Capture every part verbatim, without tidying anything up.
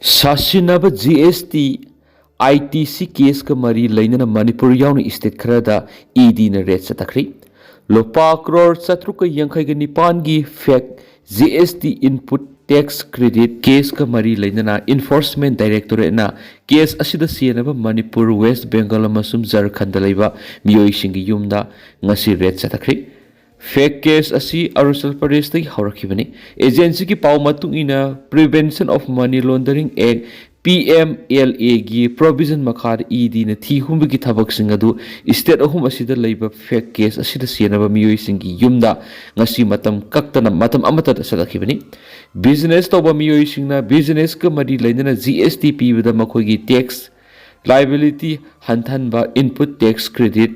ꯁꯥꯁꯤꯟꯅꯕ G ꯑꯦꯁ T, ꯑꯥꯏ T ꯁꯤ ꯀꯦꯁꯀ ꯃꯔꯤ ꯂꯩꯅꯅ ꯃꯅꯤꯄꯨꯔ ꯌꯥꯎꯅ ꯏꯁꯇꯦꯠ ꯈꯔꯗ ꯏ ꯗꯤꯅ ꯔꯦꯗ ꯆꯠꯊꯈ꯭ꯔꯤ꯫ ꯂꯨꯄꯥ ꯀ꯭ꯔꯣꯔ ꯆꯥꯇ꯭ꯔꯨꯛꯀ ꯌꯥꯡꯈꯩꯒ ꯅꯤꯄꯥꯟꯒꯤ ꯐꯦꯛ ꯖꯤ ꯑꯦꯁ ꯇꯤ ꯏꯟꯄꯨꯠ ꯇꯦꯛꯁ ꯀ꯭ꯔꯦꯗꯤꯠ ꯀꯦꯁꯀ ꯃꯔꯤ ꯂꯩꯅꯅ ꯏꯟꯐꯣꯔꯁꯃꯦꯟ ꯗꯥꯏꯔꯦꯛꯇꯣꯔꯦꯠꯅ ꯀꯦꯁ ꯑꯁꯤꯗ ꯆꯦꯟꯅꯕ ꯃꯅꯤꯄꯨꯔ, ꯋꯦꯁ ꯕꯦꯡꯒꯜ ꯑꯃꯁꯨꯡ ꯖꯔꯈꯟꯗ ꯂꯩꯕ ꯃꯤꯑꯣꯏꯁꯤꯡꯒꯤ ꯌꯨꯝꯗ ꯉꯁꯤ ꯔꯦꯗ ꯆꯠꯊꯈ꯭ꯔꯤ꯫ ꯐꯦꯛ ꯀꯦꯁ ꯑꯁꯤ ꯑꯔꯨꯅꯥꯆꯜ ꯄ꯭ꯔꯗꯦꯁꯇꯒꯤ ꯍꯧꯔꯛꯈꯤꯕꯅꯤ꯫ ꯑꯦꯖꯦꯟꯁꯤꯒꯤ ꯄꯥꯎ ꯃꯇꯨꯡ ꯏꯟꯅ, Prevention of Money Laundering Act, P M L ꯑꯦꯒꯤ ꯄ꯭ꯔꯣꯚꯤꯖꯟ ꯃꯈꯥꯗ ꯏ ꯗꯤꯅ ꯊꯤ ꯍꯨꯝꯕꯒꯤ ꯊꯕꯛꯁꯤꯡ ꯑꯗꯨ ꯏꯁꯇꯦꯠ ꯑꯍꯨꯝ ꯑꯁꯤꯗ ꯂꯩꯕ ꯐꯦꯛ ꯀꯦꯁ ꯑꯁꯤꯗ ꯆꯦꯟꯅꯕ ꯃꯤꯑꯣꯏꯁꯤꯡꯒꯤ ꯌꯨꯝꯗ ꯉꯁꯤ ꯃꯇꯝ ꯀꯛꯇꯅ ꯃꯇꯝ ꯑꯃꯠꯇꯗ ꯆꯠꯊꯈꯤꯕꯅꯤ꯫ ꯕꯤꯖꯤꯅꯦꯁ ꯇꯧꯕ ꯃꯤꯑꯣꯏꯁꯤꯡꯅ ꯕꯤꯖꯤꯅꯦꯁꯀ ꯃꯔꯤ ꯂꯩꯅꯅ ꯖꯤ ꯑꯦꯁ ꯇꯤ ꯄꯤꯕꯗ ꯃꯈꯣꯏꯒꯤ ꯇꯦꯛꯁ ꯂꯥꯏꯕꯤꯂꯤꯇꯤ ꯍꯟꯊꯍꯟꯕ input tax credit,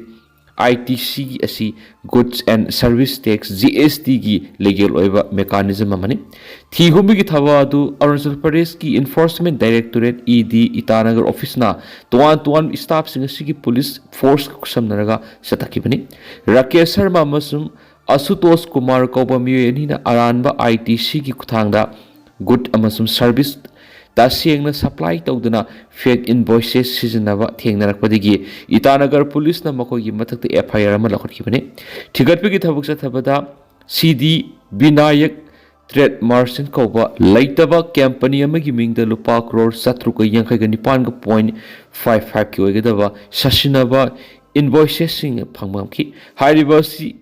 I T C ꯑꯁꯤ Goods and Service Tax, G S ꯇꯤꯒꯤ ꯂꯤꯒꯦꯜ ꯑꯣꯏꯕ ꯃꯦꯀꯥꯅꯤꯖꯝ ꯑꯃꯅꯤ꯫ ꯊꯤ ꯍꯨꯝꯕꯒꯤ ꯊꯕꯛ ꯑꯗꯨ ꯑꯔꯨꯅꯥꯆꯜ ꯄ꯭ꯔꯗꯦꯁꯀꯤ ꯏꯟꯐꯣꯔꯁꯃꯦꯟ ꯗꯥꯏꯔꯦꯛꯇꯣꯔꯦꯠ, ꯏ ꯗꯤ, ꯏꯇꯥꯅꯒꯔ ꯑꯣꯐꯤꯁꯅ ꯇꯣꯉꯥꯟ ꯇꯣꯉꯥꯟꯕ ꯏꯁꯇꯥꯐꯁꯤꯡ ꯑꯁꯤꯒꯤ ꯄꯨꯂꯤꯁ ꯐꯣꯔꯁꯀ ꯈꯨꯠꯁꯝꯅꯔꯒ ꯆꯠꯊꯈꯤꯕꯅꯤ꯫ ꯔꯥꯀꯦꯁ ꯁꯔꯃ ꯑꯃꯁꯨꯡ ꯑꯁꯨꯇꯣꯁ ꯀꯨꯃꯥꯔ ꯀꯧꯕ ꯃꯤꯑꯣꯏ ꯑꯅꯤꯅ ꯑꯔꯥꯟꯕ ꯑꯥꯏ ꯇꯤ ꯁꯤꯒꯤ ꯈꯨꯠꯊꯥꯡꯗ ꯒꯨꯗ ꯑꯃꯁꯨꯡ ꯁꯔꯚꯤꯁ ꯇꯁꯦꯡꯅ ꯁꯄ꯭ꯂꯥꯏ ꯇꯧꯗꯅ ꯐꯦꯛ ꯏꯟꯚꯣꯏꯁꯦꯁ ꯁꯤꯖꯤꯟꯅꯕ ꯊꯦꯡꯅꯔꯛꯄꯗꯒꯤ ꯏꯇꯥꯅꯒꯔ ꯄꯨꯂꯤꯁꯅ ꯃꯈꯣꯏꯒꯤ ꯃꯊꯛꯇ ꯑꯦꯐ ꯑꯥꯏ ꯑꯥꯔ ꯑꯃ ꯂꯧꯈꯠꯈꯤꯕꯅꯤ꯫ ꯊꯤꯒꯠꯄꯒꯤ ꯊꯕꯛ ꯆꯠꯊꯕꯗ ꯁꯤ ꯗꯤ ꯕꯤꯅꯥꯌꯛ ꯇ꯭ꯔꯦꯗ ꯃꯥꯔꯆꯦꯟ ꯀꯧꯕ ꯂꯩꯇꯕ ꯀꯝꯄꯅꯤ ꯑꯃꯒꯤ ꯃꯤꯡꯗ ꯂꯨꯄꯥ ꯀ꯭ꯔꯣꯔ ꯆꯥꯇ꯭ꯔꯨꯛꯀ ꯌꯥꯡꯈꯩꯒ ꯅꯤꯄꯥꯟꯒ ꯄꯣꯏꯟ ꯐꯥꯏꯚ ꯐꯥꯏꯚꯀꯤ ꯑꯣꯏꯒꯗꯕ ꯁꯥꯁꯤꯟꯅꯕ ꯏꯟꯚꯣꯏꯁꯦꯁꯁꯤꯡ ꯐꯪꯕ ꯉꯝꯈꯤ꯫ ꯍꯥꯏꯔꯤꯕ ꯑꯁꯤ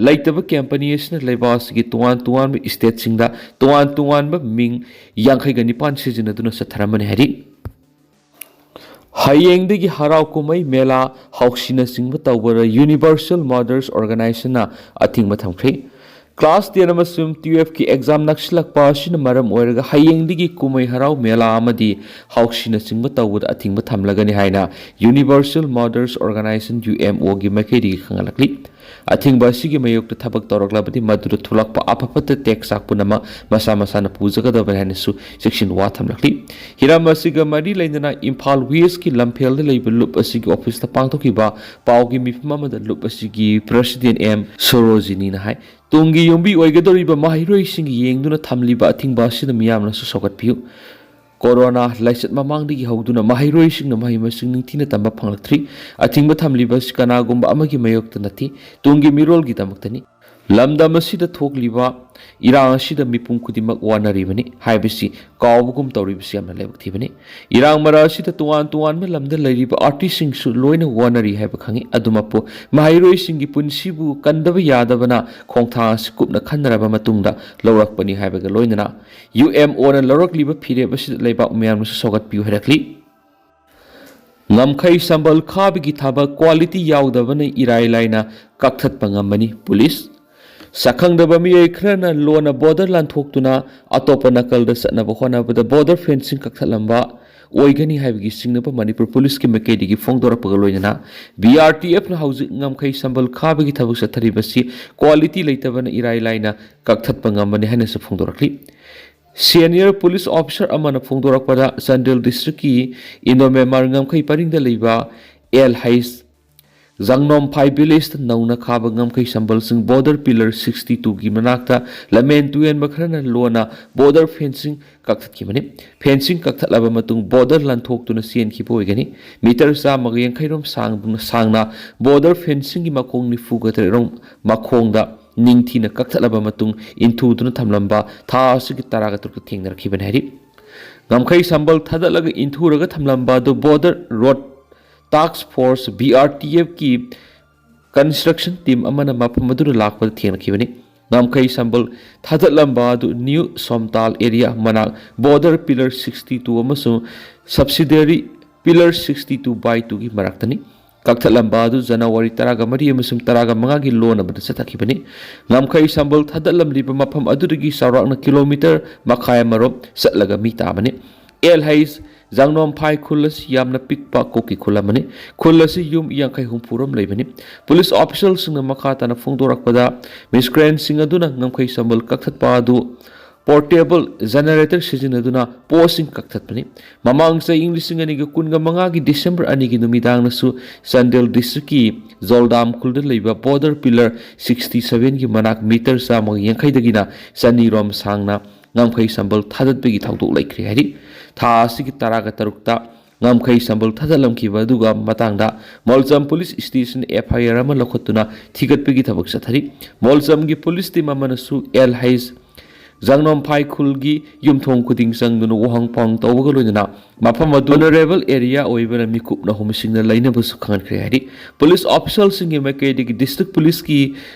ꯂꯩꯇꯕ ꯀꯝꯄꯅꯤ ꯑꯁꯤꯅ ꯂꯩꯕꯥꯛ ꯑꯁꯤꯒꯤ ꯇꯣꯉꯥꯟ ꯇꯣꯉꯥꯟꯕ ꯏꯁꯇꯦꯠꯁꯤꯡꯗ ꯇꯣꯉꯥꯟ ꯇꯣꯉꯥꯟꯕ ꯃꯤꯡ ꯌꯥꯡꯈꯩꯒ ꯅꯤꯄꯥꯟ ꯁꯤꯖꯤꯟꯅꯗꯨꯅ ꯆꯠꯊꯔꯝꯕꯅꯤ ꯍꯥꯏꯔꯤ꯫ ꯍꯌꯦꯡꯗꯒꯤ ꯍꯔꯥꯎ ꯀꯨꯝꯍꯩ ꯃꯦꯂꯥ ꯍꯥꯎꯁꯤꯅꯆꯤꯡꯕ ꯇꯧꯕꯗ Universal Mothers Organizationꯅ ꯑꯊꯤꯡꯕ ꯊꯝꯈ꯭ꯔꯦ꯫ ꯀ꯭ꯂꯥꯁ ꯇꯦꯟ ꯑꯃꯁꯨꯡ ꯇꯨꯌꯦꯜꯐꯀꯤ ꯑꯦꯛꯖꯥꯝ ꯅꯛꯁꯤꯜꯂꯛꯄ ꯑꯁꯤꯅ ꯃꯔꯝ ꯑꯣꯏꯔꯒ ꯍꯌꯦꯡꯗꯒꯤ ꯀꯨꯝꯍꯩ ꯍꯔꯥꯎ ꯃꯦꯂꯥ ꯑꯃꯗꯤ ꯍꯥꯎꯁꯤꯅꯆꯤꯡꯕ ꯇꯧꯕꯗ ꯑꯊꯤꯡꯕ ꯊꯝꯂꯒꯅꯤ ꯍꯥꯏꯅ Universal Mothers Organization, U M ꯑꯣꯒꯤ ꯃꯥꯏꯀꯩꯗꯒꯤ ꯈꯪꯍꯜꯂꯛꯂꯤ꯫ ꯑꯊꯤꯡꯕ ꯑꯁꯤꯒꯤ ꯃꯥꯌꯣꯛꯇ ꯊꯕꯛ ꯇꯧꯔꯛꯂꯕꯗꯤ ꯃꯗꯨꯗ ꯊꯣꯛꯂꯛꯄ ꯑꯐ ꯐꯠꯇ ꯇꯦꯛꯁ ꯄꯨꯝꯅꯃꯛ ꯃꯁꯥ ꯃꯁꯥꯅ ꯄꯨꯖꯒꯗꯕꯅꯤ ꯍꯥꯏꯅꯁꯨ ꯆꯦꯛꯁꯤꯟ ꯋꯥ ꯊꯝꯂꯛꯂꯤ꯫ ꯍꯤꯔꯝ ꯑꯁꯤꯒ ꯃꯔꯤ ꯂꯩꯅꯅ ꯏꯝꯐꯥꯜ ꯋꯦꯁꯀꯤ ꯂꯝꯐꯦꯜꯗ ꯂꯩꯕ ꯂꯨꯞ ꯑꯁꯤꯒꯤ ꯑꯣꯐꯤꯁꯇ ꯄꯥꯡꯊꯣꯛꯈꯤꯕ ꯄꯥꯎꯒꯤ ꯃꯤꯐꯝ ꯑꯃꯗ ꯂꯨꯞ ꯑꯁꯤꯒꯤ ꯄ꯭ꯔꯁꯤꯗꯦꯟ ꯑꯦꯝ ꯁꯣꯔꯣꯖꯤꯅꯤꯅ ꯍꯥꯏ, ꯇꯨꯡꯒꯤ ꯌꯨꯝꯕꯤ ꯑꯣꯏꯒꯗꯧꯔꯤꯕ ꯃꯍꯩꯔꯣꯏꯁꯤꯡ ꯌꯦꯡꯗꯨꯅ ꯊꯝꯂꯤꯕ ꯑꯊꯤꯡꯕ ꯑꯁꯤꯗ ꯃꯤꯌꯥꯝꯅꯁꯨ ꯁꯧꯒꯠꯄꯤꯌꯨ꯫ ꯀꯣꯔꯣꯅꯥ ꯂꯥꯏꯆꯠ ꯃꯃꯥꯡꯗꯒꯤ ꯍꯧꯗꯨꯅ ꯃꯍꯩꯔꯣꯏꯁꯤꯡꯅ ꯃꯍꯩ ꯃꯁꯤꯡ ꯅꯤꯡꯊꯤꯅ ꯇꯝꯕ ꯐꯪꯂꯛꯇ꯭ꯔꯤ꯫ ꯑꯊꯤꯡꯕ ꯊꯝꯂꯤꯕ ꯑꯁꯤ ꯀꯅꯥꯒꯨꯝꯕ ꯑꯃꯒꯤ ꯃꯥꯌꯣꯛꯇ ꯅꯠꯇꯦ, ꯇꯨꯡꯒꯤ ꯃꯤꯔꯣꯜꯒꯤꯗꯃꯛꯇꯅꯤ꯫ ꯂꯝꯗꯝ ꯑꯁꯤꯗ ꯊꯣꯛꯂꯤꯕ ꯏꯔꯥꯡ ꯑꯁꯤꯗ ꯃꯤꯄꯨꯝ ꯈꯨꯗꯤꯡꯃꯛ ꯋꯥꯅꯔꯤꯕꯅꯤ ꯍꯥꯏꯕꯁꯤ ꯀꯥꯎꯕꯒꯨꯝ ꯇꯧꯔꯤꯕꯁꯤ ꯌꯥꯝꯅ ꯂꯥꯏꯕꯛ ꯊꯤꯕꯅꯤ꯫ ꯏꯔꯥꯡ ꯃꯔꯛ ꯑꯁꯤꯗ ꯇꯣꯉꯥꯟ ꯇꯣꯉꯥꯟꯕ ꯂꯝꯗ ꯂꯩꯔꯤꯕ ꯑꯥꯔꯇꯤꯁꯁꯤꯡꯁꯨ ꯂꯣꯏꯅ ꯋꯥꯅꯔꯤ ꯍꯥꯏꯕ ꯈꯪꯏ꯫ ꯑꯗꯨꯃꯛꯄꯨ ꯃꯍꯩꯔꯣꯏꯁꯤꯡꯒꯤ ꯄꯨꯟꯁꯤꯕꯨ ꯀꯟꯗꯕ ꯌꯥꯗꯕꯅ ꯈꯣꯡꯊꯥꯡ ꯑꯁꯤ ꯀꯨꯞꯅ ꯈꯟꯅꯔꯕ ꯃꯇꯨꯡꯗ ꯂꯧꯔꯛꯄꯅꯤ ꯍꯥꯏꯕꯒ ꯂꯣꯏꯅꯅ ꯌꯨ ꯑꯦꯝ ꯑꯣꯅ ꯂꯧꯔꯛꯂꯤꯕ ꯐꯤꯔꯦꯞ ꯑꯁꯤꯗ ꯂꯩꯕꯥꯛ ꯃꯤꯌꯥꯝꯅꯁꯨ ꯁꯧꯒꯠꯄꯤꯌꯨ ꯍꯥꯏꯔꯛꯂꯤ꯫ ꯉꯝꯈꯩ ꯁꯝꯕꯜ ꯈꯥꯕꯒꯤ ꯊꯕꯛ ꯀ꯭ꯋꯥꯂꯤꯇꯤ ꯌꯥꯎꯗꯕꯅ ꯏꯔꯥꯏ ꯂꯥꯏꯅ ꯀꯛꯊꯠꯄ ꯉꯝꯕꯅꯤ꯫ ꯄꯨꯂꯤꯁ ꯁꯛꯈꯪꯗꯕ ꯃꯤꯑꯣꯏ ꯈꯔꯅ ꯂꯣꯟꯅ ꯕꯣꯔꯗꯔ ꯂꯥꯟꯊꯣꯛꯇꯨꯅ ꯑꯇꯣꯞꯄ ꯅꯥꯀꯜꯗ ꯆꯠꯅꯕ ꯍꯣꯠꯅꯕꯗ ꯕꯣꯔꯗꯔ ꯐꯦꯟꯁꯤꯡ ꯀꯛꯊꯠꯂꯝꯕ ꯑꯣꯏꯒꯅꯤ ꯍꯥꯏꯕꯒꯤ ꯆꯤꯡꯅꯕ ꯃꯅꯤꯄꯨꯔ ꯄꯨꯂꯤꯁꯀꯤ ꯃꯥꯏꯀꯩꯗꯒꯤ ꯐꯣꯡꯗꯣꯔꯛꯄꯒ ꯂꯣꯏꯅꯅ ꯕꯤ ꯑꯥꯔ ꯇꯤ ꯑꯦꯐꯅ ꯍꯧꯖꯤꯛ ꯉꯝꯈꯩ ꯁꯝꯕꯜ ꯈꯥꯕꯒꯤ ꯊꯕꯛ ꯆꯠꯊꯔꯤꯕꯁꯤ ꯀ꯭ꯋꯥꯂꯤꯇꯤ ꯂꯩꯇꯕꯅ ꯏꯔꯥꯏ ꯂꯥꯏꯅ ꯀꯛꯊꯠꯄ ꯉꯝꯕꯅꯤ ꯍꯥꯏꯅꯁꯨ ꯐꯣꯡꯗꯣꯔꯛꯂꯤ꯫ ꯁꯦꯅꯤꯌꯔ ꯄꯨꯂꯤꯁ ꯑꯣꯐꯤꯁꯥꯔ ꯑꯃꯅ ꯐꯣꯡꯗꯣꯔꯛꯄꯗ, ꯆꯥꯟꯗꯦꯜ ꯗꯤꯁꯇ꯭ꯔꯤꯛꯀꯤ ꯏꯟꯗꯣ ꯃ꯭ꯌꯥꯟꯃꯥꯔ ꯉꯝꯈꯩ ꯄꯔꯤꯡꯗ ꯂꯩꯕ ꯑꯦꯜ ꯍꯩꯁ ꯖꯥꯡꯅꯣꯝꯐꯥꯏ ꯚꯤꯂꯦꯖꯇ ꯅꯧꯅ ꯈꯥꯕ ꯉꯝꯈꯩ ꯁꯝꯕꯜꯁꯤꯡ ꯕꯣꯔꯗꯔ ꯄꯤꯂꯔ ꯁꯤꯛꯁꯇꯤ ꯇꯨꯒꯤ ꯃꯅꯥꯛꯇ ꯂꯝꯍꯦꯟ ꯇꯨꯍꯦꯟꯕ ꯈꯔꯅ ꯂꯣꯟꯅ ꯕꯣꯔꯗꯔ ꯐꯦꯟꯁꯤꯡ ꯀꯛꯊꯠꯈꯤꯕꯅꯤ꯫ ꯐꯦꯟꯁꯤꯡ ꯀꯛꯊꯠꯂꯕ ꯃꯇꯨꯡ ꯕꯣꯔꯗꯔ ꯂꯥꯟꯊꯣꯛꯇꯨꯅ ꯆꯦꯟꯈꯤꯕ ꯑꯣꯏꯒꯅꯤ꯫ ꯃꯤꯇꯔ ꯆꯥꯝꯃꯒ ꯌꯥꯡꯈꯩ ꯔꯣꯝ ꯁꯥꯡ-, ꯁꯥꯡꯅ ꯕꯣꯔꯗꯔ ꯐꯦꯟꯁꯤꯡꯒꯤ ꯃꯈꯣꯡ ꯅꯤꯐꯨꯒ ꯇꯔꯦꯠ ꯔꯣꯝ ꯃꯈꯣꯡꯗ ꯅꯤꯡꯊꯤꯅ ꯀꯛꯊꯠꯂꯕ ꯃꯇꯨꯡ ꯏꯟꯊꯨꯗꯨꯅ ꯊꯝꯂꯝꯕ ꯊꯥ ꯑꯁꯤꯒꯤ ꯇꯔꯥꯒ ꯇꯔꯨꯛꯇ ꯊꯦꯡꯅꯔꯛꯈꯤꯕꯅꯤ ꯍꯥꯏꯔꯤ꯫ ꯉꯝꯈꯩ ꯁꯝꯕꯜ ꯊꯥꯗꯠꯂꯒ ꯏꯟꯊꯨꯔꯒ ꯊꯝꯂꯝꯕ ꯑꯗꯨ ꯕꯣꯔꯗꯔ ꯔꯣꯗ ꯇꯥꯛꯁ ꯐꯣꯔꯁ, ꯕꯤ ꯑꯥꯔ ꯇꯤ ꯑꯦꯐꯀꯤ ꯀꯟꯁꯇ꯭ꯔꯛꯁꯟ ꯇꯤꯝ ꯑꯃꯅ ꯃꯐꯝ ꯑꯗꯨꯗ ꯂꯥꯛꯄꯗ ꯊꯦꯡꯅꯈꯤꯕꯅꯤ꯫ ꯉꯝꯈꯩ ꯁꯝꯕꯜ ꯊꯥꯗꯠꯂꯝꯕ ꯑꯗꯨ ꯅ꯭ꯌꯨ ꯁꯣꯝꯇꯥꯜ ꯑꯦꯔꯤꯌꯥ ꯃꯅꯥꯛ ꯕꯣꯔꯗꯔ ꯄꯤꯂꯔ ꯁꯤꯛꯁꯇꯤ ꯇꯨ ꯑꯃꯁꯨꯡ subsidiary pillar sixty two by ꯇꯨꯒꯤ ꯃꯔꯛꯇꯅꯤ꯫ ꯀꯛꯊꯠꯂꯝꯕ ꯑꯗꯨ ꯖꯅꯋꯥꯔꯤ ꯇꯔꯥꯒ ꯃꯔꯤ ꯑꯃꯁꯨꯡ ꯇꯔꯥꯒ ꯃꯉꯥꯒꯤ ꯂꯣꯟꯅꯕꯗ ꯆꯠꯊꯈꯤꯕꯅꯤ꯫ ꯉꯝꯈꯩ ꯁꯝꯕꯜ ꯊꯥꯗꯠꯂꯝꯂꯤꯕ ꯃꯐꯝ ꯑꯗꯨꯗꯒꯤ ꯆꯥꯎꯔꯥꯛꯅ ꯀꯤꯂꯣꯃꯤꯇꯔ ꯃꯈꯥꯏ ꯑꯃꯔꯣꯝ ꯆꯠꯂꯒ ꯃꯤ ꯇꯥꯕꯅꯤ꯫ ꯑꯦꯜ ꯍꯩꯁ ꯖꯥꯡꯅꯣꯝꯐꯥꯏ ꯈꯨꯜ ꯑꯁꯤ ꯌꯥꯝꯅ ꯄꯤꯛꯄ ꯀꯨꯀꯤ ꯈꯨꯜ ꯑꯃꯅꯤ꯫ ꯈꯨꯜ ꯑꯁꯤ ꯌꯨꯝ ꯌꯥꯡꯈꯩ ꯍꯨꯝꯐꯨ ꯔꯣꯝ ꯂꯩꯕꯅꯤ꯫ ꯄꯨꯂꯤꯁ ꯑꯣꯐꯤꯁꯤꯌꯦꯜꯁꯤꯡꯅ ꯃꯈꯥ ꯇꯥꯅ ꯐꯣꯡꯗꯣꯔꯛꯄꯗ, ꯃꯤꯁꯀ꯭ꯔꯦꯟꯁꯤꯡ ꯑꯗꯨꯅ ꯉꯝꯈꯩ ꯁꯝꯕꯜ ꯀꯛꯊꯠꯄ ꯑꯗꯨ ꯄꯣꯔꯇꯦꯕꯜ ꯖꯦꯅꯔꯦꯇꯔ ꯁꯤꯖꯤꯟꯅꯗꯨꯅ ꯄꯣꯁꯁꯤꯡ ꯀꯛꯊꯠꯄꯅꯤ꯫ ꯃꯃꯥꯡ ꯆꯍꯤ ꯏꯪ ꯂꯤꯁꯤꯡ ꯑꯅꯤꯒ ꯀꯨꯟꯒ ꯃꯉꯥꯒꯤ ꯗꯤꯁꯦꯝꯕꯔ ꯑꯅꯤꯒꯤ ꯅꯨꯃꯤꯗꯥꯡꯗꯁꯨ ꯆꯥꯟꯗꯦꯜ ꯗꯤꯁꯇ꯭ꯔꯤꯛꯀꯤ ꯖꯣꯜꯗꯥꯝ ꯈꯨꯜꯗ ꯂꯩꯕ ꯕꯣꯔꯗꯔ ꯄꯤꯂꯔ ꯁꯤꯛꯁꯇꯤ ꯁꯚꯦꯟꯒꯤ ꯃꯅꯥꯛ ꯃꯤꯇꯔ ꯆꯥꯝꯃꯒ ꯌꯥꯡꯈꯩꯗꯒꯤꯅ ꯆꯅꯤ ꯔꯣꯝ ꯁꯥꯡꯅ ꯉꯝꯈꯩ ꯁꯝꯕꯜ ꯊꯥꯗꯠꯄꯒꯤ ꯊꯧꯗꯣꯛ ꯂꯩꯈ꯭ꯔꯦ ꯍꯥꯏꯔꯤ꯫ ꯊꯥ ꯑꯁꯤꯒꯤ ꯇꯔꯥꯒ ꯇꯔꯨꯛꯇ ꯉꯝꯈꯩ ꯁꯝꯕꯜ ꯊꯥꯗꯠꯂꯝꯈꯤꯕ ꯑꯗꯨꯒ ꯃꯇꯥꯡꯗ ꯃꯣꯜꯖꯝ ꯄꯨꯂꯤꯁ ꯁ꯭ꯇꯦꯁꯟ ꯑꯦꯐ ꯑꯥꯏ ꯑꯥꯔ ꯑꯃ ꯂꯧꯈꯠꯇꯨꯅ ꯊꯤꯒꯠꯄꯒꯤ ꯊꯕꯛ ꯆꯠꯊꯔꯤ꯫ ꯃꯣꯜꯖꯝꯒꯤ ꯄꯨꯂꯤꯁ ꯇꯤꯝ ꯑꯃꯅꯁꯨ ꯑꯦꯜ ꯍꯩꯁ ꯖꯥꯡꯅꯣꯝꯐꯥꯏ ꯈꯨꯜꯒꯤ ꯌꯨꯝꯊꯣꯡ ꯈꯨꯗꯤꯡ ꯆꯪꯗꯨꯅ ꯋꯥꯍꯪ ꯄꯥꯎꯍꯪ ꯇꯧꯕꯒ ꯂꯣꯏꯅꯅ ꯃꯐꯝ ꯑꯗꯨ vulnerable area ꯑꯣꯏꯕꯅ ꯃꯤꯀꯨꯞꯅ ꯍꯨꯝꯁꯤꯡꯅ ꯂꯩꯅꯕꯁꯨ ꯈꯪꯍꯟꯈ꯭ꯔꯦ ꯍꯥꯏꯔꯤ꯫ ꯄꯨꯂꯤꯁ ꯑꯣꯐꯤꯁꯤꯌꯦꯜꯁꯤꯡꯒꯤ ꯃꯥꯏꯀꯩꯗꯒꯤ ꯗꯤꯁꯇ꯭ꯔꯤꯛ ꯄꯨꯂꯤꯁꯀꯤ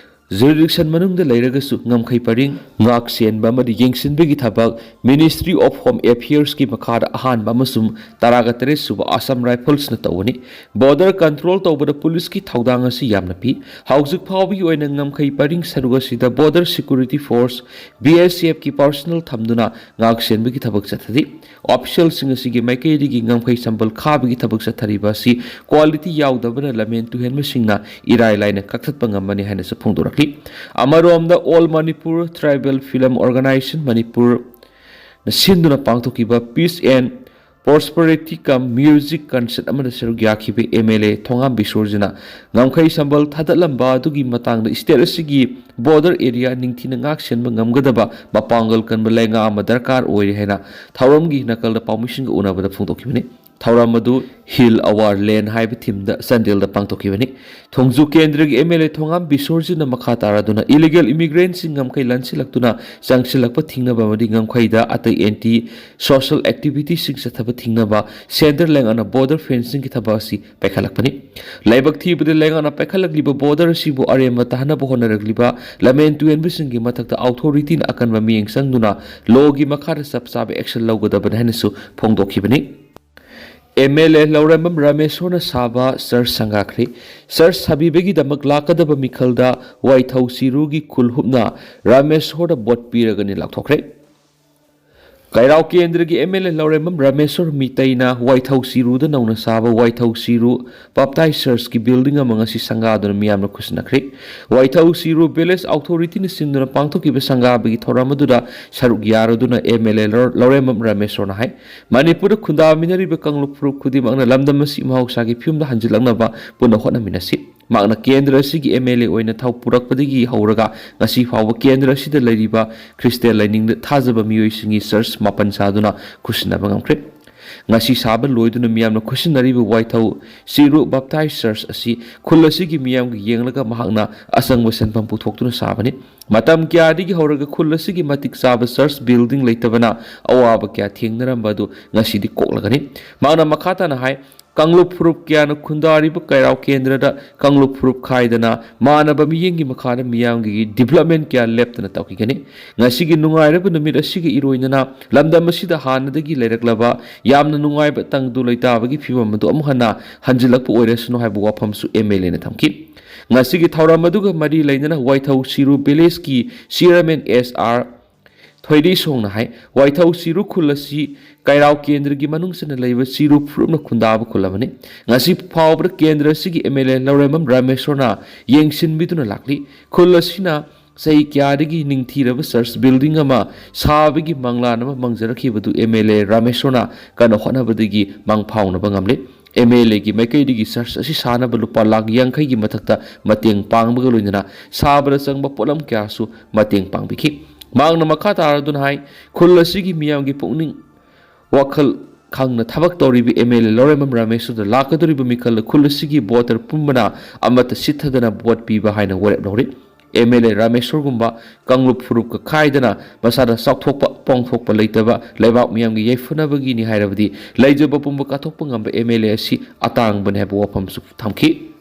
jurisdiction ꯃꯅꯨꯡꯗ ꯂꯩꯔꯒꯁꯨ ꯉꯝꯈꯩ ꯄꯔꯤꯡ ꯉꯥꯛ ꯁꯦꯟꯕ ꯑꯃꯗꯤ ꯌꯦꯡꯁꯤꯟꯕꯒꯤ ꯊꯕꯛ Ministry of Home Affairsꯀꯤ ꯃꯈꯥꯗ ꯑꯍꯥꯟꯕ ꯑꯃꯁꯨꯡ ꯇꯔꯥꯒ ꯇꯔꯦꯠ ꯁꯨꯕ ꯑꯁꯥꯝ ꯔꯥꯏꯐꯜꯁꯅ ꯇꯧꯒꯅꯤ꯫ ꯕꯣꯔꯗꯔ ꯀꯟꯇ꯭ꯔꯣꯜ ꯇꯧꯕꯗ ꯄꯨꯂꯤꯁꯀꯤ ꯊꯧꯗꯥꯡ ꯑꯁꯤ ꯌꯥꯝꯅ ꯄꯤ꯫ ꯍꯧꯖꯤꯛ ꯐꯥꯎꯕꯒꯤ ꯑꯣꯏꯅ ꯉꯝꯈꯩ ꯄꯔꯤꯡ ꯁꯔꯨꯛ ꯑꯁꯤꯗ Border Security Force, B S Fꯀꯤ personnel ꯊꯝꯗꯨꯅ ꯉꯥꯛ ꯁꯦꯟꯕꯒꯤ ꯊꯕꯛ ꯆꯠꯊꯔꯤ꯫ ꯑꯣꯐꯤꯁꯤꯌꯦꯜꯁꯤꯡ ꯑꯁꯤꯒꯤ ꯃꯥꯏꯀꯩꯗꯒꯤ ꯉꯝꯈꯩ ꯁꯝꯕꯜ ꯈꯥꯕꯒꯤ ꯊꯕꯛ ꯆꯠꯊꯔꯤꯕ ꯑꯁꯤ quality ꯌꯥꯎꯗꯕꯅ ꯂꯝꯍꯦꯟ ꯇꯨꯍꯦꯟꯕꯁꯤꯡꯅ ꯏꯔꯥꯏ ꯂꯥꯏꯅ ꯀꯛꯊꯠꯄ ꯉꯝꯕꯅꯤ ꯍꯥꯏꯅꯁꯨ ꯐꯣꯡꯗꯣꯔꯛꯂꯤ꯫ ꯑꯃꯔꯣꯝꯗ All Manipur Tribal Film Organisation ꯃꯅꯤꯄꯨꯔꯅ ꯁꯤꯟꯗꯨꯅ ꯄꯥꯡꯊꯣꯛꯈꯤꯕ Peace and Prosperity cum Music Concert ꯑꯃꯗ ꯁꯔꯨꯛ ꯌꯥꯈꯤꯕ M L A ꯊꯣꯉꯥꯝ ꯕꯤꯁꯣꯔꯖꯤꯅ ꯉꯝꯈꯩ ꯁꯝꯕꯜ ꯊꯥꯗꯠꯂꯝꯕ ꯑꯗꯨꯒꯤ ꯃꯇꯥꯡꯗ ꯁ꯭ꯇꯦꯠ ꯑꯁꯤꯒꯤ ꯕꯣꯔꯗꯔ ꯑꯦꯔꯤꯌꯥ ꯅꯤꯡꯊꯤꯅ ꯉꯥꯛ ꯁꯦꯟꯕ ꯉꯝꯒꯗꯕ ꯃꯄꯥꯡꯒꯜ ꯀꯟꯕ ꯂꯩꯉꯥꯛ ꯑꯃ ꯗꯔꯀꯥꯔ ꯑꯣꯏꯔꯦ ꯍꯥꯏꯅ ꯊꯧꯔꯝꯒꯤ ꯅꯥꯀꯜꯗ ꯄꯥꯎꯃꯤꯁꯤꯡꯒ ꯎꯅꯕꯗ ꯐꯣꯡꯗꯣꯛꯈꯤꯕꯅꯤ꯫ ꯊꯧꯔꯝ ꯑꯗꯨ Heal Our Land ꯍꯥꯏꯕ ꯊꯤꯝꯗ ꯆꯥꯟꯗꯦꯜꯗ ꯄꯥꯡꯊꯣꯛꯈꯤꯕꯅꯤ꯫ ꯊꯣꯡꯖꯨ ꯀꯦꯟꯗ꯭ꯔꯒꯤ M L A ꯊꯣꯉꯥꯝ ꯕꯤꯁꯣꯔꯖꯤꯅ ꯃꯈꯥ ꯇꯥꯔꯗꯨꯅ illegal immigrantꯁꯤꯡ ꯉꯝꯈꯩ ꯂꯥꯟꯁꯤꯜꯂꯛꯇꯨꯅ ꯆꯪꯁꯤꯜꯂꯛꯄ ꯊꯤꯡꯅꯕ ꯑꯃꯗꯤ ꯉꯝꯈꯩꯗ ꯑꯇꯩ anti social activityꯁꯤꯡ ꯆꯠꯊꯕ ꯊꯤꯡꯅꯕ centre ꯂꯩꯉꯥꯛꯅ border fencingꯒꯤ ꯊꯕꯛ ꯑꯁꯤ ꯄꯥꯏꯈꯠꯂꯛꯄꯅꯤ꯫ ꯂꯥꯏꯕꯛ ꯊꯤꯕꯗ ꯂꯩꯉꯥꯛꯅ ꯄꯥꯏꯈꯠꯂꯛꯂꯤꯕ border ꯑꯁꯤꯕꯨ ꯑꯔꯦꯝꯕ ꯇꯥꯍꯟꯅꯕ ꯍꯣꯠꯅꯔꯛꯂꯤꯕ ꯂꯝꯍꯦꯟ ꯇꯨꯍꯦꯟꯕꯁꯤꯡꯒꯤ ꯃꯊꯛꯇ authorityꯅ ꯑꯀꯟꯕ ꯃꯤꯠꯌꯦꯡ ꯆꯪꯗꯨꯅ lawꯒꯤ ꯃꯈꯥꯗ ꯆꯞ ꯆꯥꯕ action ꯂꯧꯒꯗꯕꯅꯤ ꯍꯥꯏꯅꯁꯨ ꯐꯣꯡꯗꯣꯛꯈꯤꯕꯅꯤ꯫ M L A ꯂꯧꯔꯦꯝꯕꯝ ꯔꯥꯃꯦꯁꯣꯔꯅ ꯁꯥꯕ church ꯁꯪꯒꯥꯈ꯭ꯔꯦ꯫ Church ꯁꯥꯕꯤꯕꯒꯤꯗꯃꯛ ꯂꯥꯛꯀꯗꯕ ꯃꯤꯈꯜꯗ ꯋꯥꯏꯊꯧ ꯆꯤꯔꯨꯒꯤ ꯈꯨꯜ ꯍꯨꯞꯅ ꯔꯥꯃꯦꯁꯣꯔꯗ vote ꯄꯤꯔꯒꯅꯤ ꯂꯥꯎꯊꯣꯛꯈ꯭ꯔꯦ꯫ ꯀꯩꯔꯥꯎ ꯀꯦꯟꯗ꯭ꯔꯒꯤ M L A ꯂꯧꯔꯦꯝꯕꯝ ꯔꯥꯃꯦꯁꯣꯔ ꯃꯤꯇꯩꯅ ꯋꯥꯏꯊꯧ ꯆꯤꯔꯨꯗ ꯅꯧꯅ ꯁꯥꯕ ꯋꯥꯏꯊꯧ ꯆꯤꯔꯨ Baptist Churchꯀꯤ building ꯑꯃ ꯉꯁꯤ ꯁꯪꯒꯥꯗꯨꯅ ꯃꯤꯌꯥꯝꯅ ꯈꯨꯠꯁꯤꯟꯅꯈ꯭ꯔꯦ꯫ ꯋꯥꯏꯊꯧ ꯆꯤꯔꯨ village authorityꯅ ꯁꯤꯟꯗꯨꯅ ꯄꯥꯡꯊꯣꯛꯈꯤꯕ ꯁꯪꯒꯥꯕꯒꯤ ꯊꯧꯔꯝ ꯑꯗꯨꯗ ꯁꯔꯨꯛ ꯌꯥꯔꯗꯨꯅ M L A ꯂꯧ-, ꯂꯧꯔꯦꯝꯕꯝ ꯔꯥꯃꯦꯁꯣꯔꯅ ꯍꯥꯏ, ꯃꯅꯤꯄꯨꯔꯗ ꯈꯨꯟꯗꯥꯃꯤꯟꯅꯔꯤꯕ ꯀꯥꯡꯂꯨꯞ ꯐꯨꯔꯨꯞ ꯈꯨꯗꯤꯡꯃꯛꯅ ꯂꯝꯗꯝ ꯑꯁꯤ ꯃꯍꯧꯁꯥꯒꯤ ꯐꯤꯕꯝꯗ ꯍꯟꯖꯤꯜꯂꯛꯅꯕ ꯄꯨꯟꯅ ꯍꯣꯠꯅꯃꯤꯟꯅꯁꯤ꯫ ꯃꯍꯥꯛꯅ ꯀꯦꯟꯗ꯭ꯔ ꯑꯁꯤꯒꯤ ꯑꯦꯝ ꯑꯦꯜ ꯑꯦ ꯑꯣꯏꯅ ꯊꯧ ꯄꯨꯔꯛꯄꯗꯒꯤ ꯍꯧꯔꯒ ꯉꯁꯤ ꯐꯥꯎꯕ ꯀꯦꯟꯗ꯭ꯔ ꯑꯁꯤꯗ ꯂꯩꯔꯤꯕ ꯈ꯭ꯔꯤꯁꯇꯤꯌꯥꯟ ꯂꯥꯏꯅꯤꯡꯗ ꯊꯥꯖꯕ ꯃꯤꯑꯣꯏꯁꯤꯡꯒꯤ ꯆꯔꯆ ꯃꯥꯄꯟ ꯁꯥꯗꯨꯅ ꯈꯨꯠꯁꯤꯟꯅꯕ ꯉꯝꯈ꯭ꯔꯦ꯫ ꯉꯁꯤ ꯁꯥꯕ ꯂꯣꯏꯗꯨꯅ ꯃꯤꯌꯥꯝꯅ ꯈꯨꯠꯁꯤꯟꯅꯔꯤꯕ ꯋꯥꯏꯊꯧ ꯆꯤꯔꯨ ꯕꯞꯇꯥꯏꯁ ꯆꯔꯆ ꯑꯁꯤ ꯈꯨꯜ ꯑꯁꯤꯒꯤ ꯃꯤꯌꯥꯝꯒꯤ ꯌꯦꯡꯂꯒ ꯃꯍꯥꯛꯅ ꯑꯆꯪꯕ ꯁꯦꯟꯐꯝ ꯄꯨꯊꯣꯛꯇꯨꯅ ꯁꯥꯕꯅꯤ꯫ ꯃꯇꯝ ꯀꯌꯥꯗꯒꯤ ꯍꯧꯔꯒ ꯈꯨꯜ ꯑꯁꯤꯒꯤ ꯃꯇꯤꯛ ꯆꯥꯕ ꯆꯔꯆ ꯕꯤꯜꯗꯤꯡ ꯂꯩꯇꯕꯅ ꯑꯋꯥꯕ ꯀꯌꯥ ꯊꯦꯡꯅꯔꯝꯕ ꯑꯗꯨ ꯉꯁꯤꯗꯤ ꯀꯣꯛꯂꯒꯅꯤ꯫ ꯃꯍꯥꯛꯅ ꯃꯈꯥ ꯇꯥꯅ ꯍꯥꯏ, ꯀꯥꯡꯂꯨꯞ ꯐꯨꯔꯨꯞ ꯀꯌꯥꯅ ꯈꯨꯟꯗꯥꯔꯤꯕ ꯀꯩꯔꯥꯎ ꯀꯦꯟꯗ꯭ꯔꯗ ꯀꯥꯡꯂꯨꯞ ꯐꯨꯔꯨꯞ ꯈꯥꯏꯗꯅ ꯃꯥꯟꯅꯕ ꯃꯤꯠꯌꯦꯡꯒꯤ ꯃꯈꯥꯗ ꯃꯤꯌꯥꯝꯒꯤ ꯗꯤꯕ꯭ꯂꯞꯃꯦꯟ ꯀꯌꯥ ꯂꯦꯞꯇꯅ ꯇꯧꯈꯤꯒꯅꯤ꯫ ꯉꯁꯤꯒꯤ ꯅꯨꯡꯉꯥꯏꯔꯕ ꯅꯨꯃꯤꯠ ꯑꯁꯤꯒ ꯏꯔꯣꯏꯅꯅ ꯂꯝꯗꯝ ꯑꯁꯤꯗ ꯍꯥꯟꯅꯗꯒꯤ ꯂꯩꯔꯛꯂꯕ ꯌꯥꯝꯅ ꯅꯨꯡꯉꯥꯏꯕ ꯇꯪꯗꯨ ꯂꯩꯇꯥꯕꯒꯤ ꯐꯤꯕꯝ ꯑꯗꯨ ꯑꯃꯨꯛ ꯍꯟꯅ ꯍꯟꯖꯤꯜꯂꯛꯄ ꯑꯣꯏꯔꯁꯅꯨ ꯍꯥꯏꯕ ꯋꯥꯐꯝꯁꯨ ꯑꯦꯝ ꯑꯦꯜ ꯑꯦꯅ ꯊꯝꯈꯤ꯫ ꯉꯁꯤꯒꯤ ꯊꯧꯔꯝ ꯑꯗꯨꯒ ꯃꯔꯤ ꯂꯩꯅꯅ ꯋꯥꯏꯊꯧ ꯁꯤꯔꯨ ꯚꯤꯂꯦꯖꯀꯤ ꯆꯤꯌꯔꯃꯦꯟ ꯑꯦꯁ ꯑꯥꯔ ꯊꯣꯏꯗꯤꯁꯣꯡꯅ ꯍꯥꯏ, ꯋꯥꯏꯊꯧ ꯆꯤꯔꯨ ꯈꯨꯜ ꯑꯁꯤ ꯀꯩꯔꯥꯎ ꯀꯦꯟꯗ꯭ꯔꯒꯤ ꯃꯅꯨꯡ ꯆꯟꯅ ꯂꯩꯕ ꯆꯤꯔꯨ ꯐꯨꯔꯨꯞꯅ ꯈꯨꯟꯗꯥꯕ ꯈꯨꯜ ꯑꯃꯅꯤ꯫ ꯉꯁꯤ ꯐꯥꯎꯕꯗ ꯀꯦꯟꯗ꯭ꯔ ꯑꯁꯤꯒꯤ ꯑꯦꯝ ꯑꯦꯜ ꯑꯦ ꯂꯧꯔꯦꯝꯕꯝ ꯔꯥꯃꯦꯁꯣꯔꯅ ꯌꯦꯡꯁꯤꯟꯕꯤꯗꯨꯅ ꯂꯥꯛꯂꯤ꯫ ꯈꯨꯜ ꯑꯁꯤꯅ ꯆꯍꯤ ꯀꯌꯥꯗꯒꯤ ꯅꯤꯡꯊꯤꯔꯕ ꯆꯔꯆ ꯕꯤꯜꯗꯤꯡ ꯑꯃ ꯁꯥꯕꯒꯤ ꯃꯪꯂꯥꯟ ꯑꯃ ꯃꯪꯖꯔꯛꯈꯤꯕꯗꯨ ꯑꯦꯝ ꯑꯦꯜ ꯑꯦ ꯔꯥꯃꯦꯁꯣꯔꯅ ꯀꯟꯅ ꯍꯣꯠꯅꯕꯗꯒꯤ ꯃꯪ ꯐꯥꯎꯅꯕ ꯉꯝꯂꯤ꯫ ꯑꯦꯝ ꯑꯦꯜ ꯑꯦꯒꯤ ꯃꯥꯏꯀꯩꯗꯒꯤ ꯆꯔꯆ ꯑꯁꯤ ꯁꯥꯅꯕ ꯂꯨꯄꯥ ꯂꯥꯈ ꯌꯥꯡꯈꯩꯒꯤ ꯃꯊꯛꯇ ꯃꯇꯦꯡ ꯄꯥꯡꯕꯒ ꯂꯣꯏꯅꯅ ꯁꯥꯕꯗ ꯆꯪꯕ ꯄꯣꯠꯂꯝ ꯀꯌꯥꯁꯨ ꯃꯇꯦꯡ ꯄꯥꯡꯕꯤꯈꯤ꯫ ꯃꯍꯥꯛꯅ ꯃꯈꯥ ꯇꯥꯔꯗꯨꯅ ꯍꯥꯏ, ꯈꯨꯜ ꯑꯁꯤꯒꯤ ꯃꯤꯌꯥꯝꯒꯤ ꯄꯨꯛꯅꯤꯡ ꯋꯥꯈꯜ ꯈꯪꯅ ꯊꯕꯛ ꯇꯧꯔꯤꯕ ꯑꯦꯝ ꯑꯦꯜ ꯑꯦ ꯂꯧꯔꯦꯝꯕꯝ ꯔꯥꯃꯦꯁꯣꯔꯗ ꯂꯥꯛꯀꯗꯧꯔꯤꯕ ꯃꯤꯈꯜꯗ ꯈꯨꯜ ꯑꯁꯤꯒꯤ ꯚꯣꯇꯔ ꯄꯨꯝꯕꯅ ꯑꯃꯠꯇ ꯁꯤꯠꯊꯗꯅ ꯚꯣꯠ ꯄꯤꯕ ꯍꯥꯏꯅ ꯋꯥꯔꯦꯞ ꯂꯧꯔꯤ꯫ ꯑꯦꯝ ꯑꯦꯜ ꯑꯦ ꯔꯥꯃꯦꯁꯣꯔꯒꯨꯝꯕ ꯀꯥꯡꯂꯨꯞ ꯐꯨꯔꯨꯞꯀ ꯈꯥꯏꯗꯅ ꯃꯁꯥꯗ ꯆꯥꯎꯊꯣꯛꯄ ꯄꯣꯡꯊꯣꯛꯄ ꯂꯩꯇꯕ ꯂꯩꯕꯥꯛ ꯃꯤꯌꯥꯝꯒꯤ ꯌꯥꯏꯐꯅꯕꯒꯤꯅꯤ ꯍꯥꯏꯔꯕꯗꯤ ꯂꯩꯖꯕ ꯄꯨꯝꯕ ꯀꯠꯊꯣꯛꯄ ꯉꯝꯕ ꯑꯦꯝ ꯑꯦꯜ ꯑꯦ ꯑꯁꯤ ꯑꯇꯥꯡꯕꯅꯤ ꯍꯥꯏꯕ ꯋꯥꯐꯝꯁꯨ ꯊꯝꯈꯤ꯫